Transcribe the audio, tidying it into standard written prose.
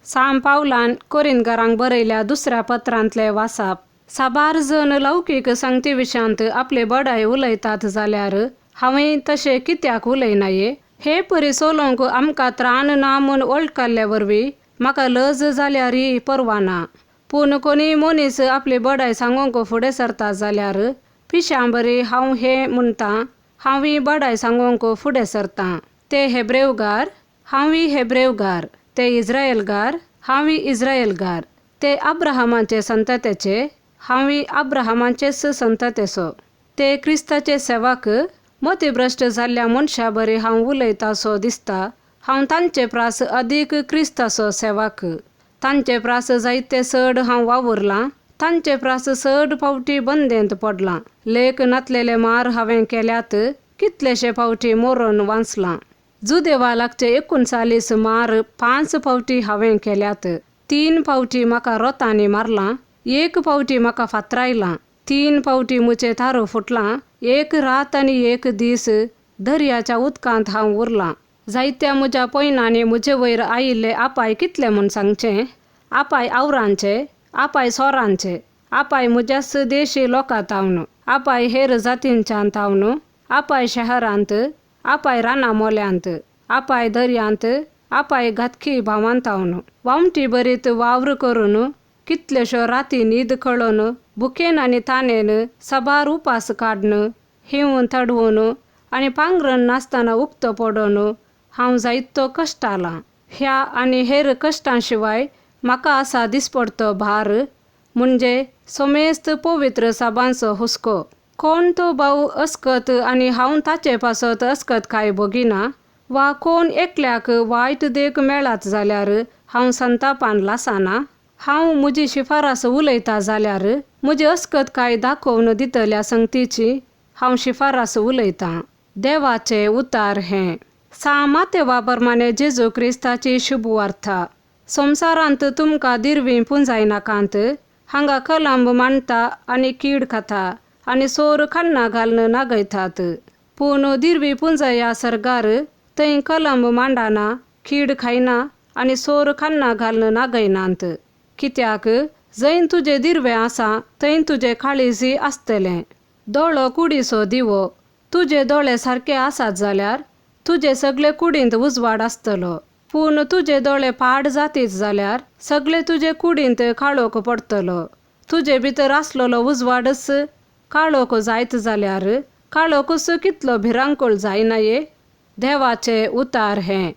साम पावलान कोरिंदकारांक बरयल्या दुसऱ्या पत्रांतले वासाप. साबार जण लौकीक संगती विशयांत आपले बडाय उलयतात जाल्यार हांवें तशें कित्याक उलयनाये? हे परी चलोवंक आमकां त्राण ना म्हूण वळखल्ले वरवीं म्हाका लज जाल्यारय पर्वा ना. पूण कोणीय मनीस आपली बडाय सांगूंक फुडें सरता जाल्यार पिश्यां बरी हांव हें म्हणटां, हांवूय बडाय सांगूंक फुडें सरतां. ते हेब्रेवगार, हांवूय हेब्रेवगार. ते इस्रायलगार, हांवूय इस्रायलगार. ते अब्राहमाचे संततेचे, हांवूय अब्राहमाचेच संततेचो. ते क्रिस्ताचे सेवक, मतीभ्रश्ट जाल्ल्या मनशा बरी हांव उलयतां सो दिसता. हांव तांचे प्रास अदीक क्रिस्ताचो सेवक. तांचे प्रास जायते चड हांव वावुरलां, तांचे प्रास चड फावटी बंदेंत पडलां. लेख नातलेले मार हांवें केल्यात, कितलेशे फावटी मरून वांचलां. जुदेवा लागचे 39 मार 5 फावटी हांवें केल्यात. 3 फावटी म्हाका रोतांनी मारलां, 1 फावटी म्हाका फातरायलां, 3 फावटी म्हजें तारू फुटलां, 1 रात आनी 1 दीस दर्याच्या उदकांत हांव उरलां. जायत्या म्हज्या पयणांनी म्हजे वयर आयिल्ले आपाय कितले म्हूण सांगचें? आपाय आवरांचे, आपाय सोरांचे, आपाय म्हज्याच देशी लोकां तावन, आपाय हेर जातींच्यान तावन, आपाय शहरांत, आपाय रानां मोल्यांत, आपाय दर्यांत, आपाय घातकी भावांत तावन. वामटी बरीत वावर करून, कितल्योश्यो राती न्हीद कळोन, भुकेन आनी तानेन साबार उपास काडून, हिंवून तडवून आनी पांगरण नासतना उक्तो पडून हांव जायतो कश्टालां. ह्या आनी हेर कश्टां शिवाय म्हाका आसा दिसपडतो भार, म्हणजे समेस्त पवित्र साबांचो हुस्को. कोण तो भाव अस्कत आनी हांव ताचे पासत अस्कत काय भोगिना, वा कोण एकल्याक वायट देख मेळत जाल्यार हांव संतापान लासना. हांव म्हजी शिफारस उलयता जाल्यार म्हजी अस्कत काय दाखोवन दितल्या संगतीची हांव शिफारस उलयतां. देवाचे उतार हें. सा मातेवा प्रमाणे जेजू क्रिस्ताची शुभवार्ता. संवसारांत तुमकां दिरवीं पुंजायनाकात. हांगा कलंब मांडटा आनी कीड खाता आनी सोर कन्नां घालून नागयतात. पूण दिरवी पुंजया सर्गार, थंय कलंब मांडना, कीड खायना आनी सोर कन्नां घालून नागयनात. कित्याक जंय तुजें दिरवें आसा थंय तुजें काळीजय आसतलें. दोळो कुडीचो दिवो. तुजे दोळे सारके आसात जाल्यार तुजे सगळे कुडींत उजवाड आसतलो. पूण तुजे दोळे पाड जातीत जाल्यार सगळे तुजे कुडींत काळोख पडटलो. तुजे भितर आसलेलो उजवाडच काळोख जायत जाल्यार काळोखूच कितलो भिरांकूळ जायना ये? देवाचे उतार हें.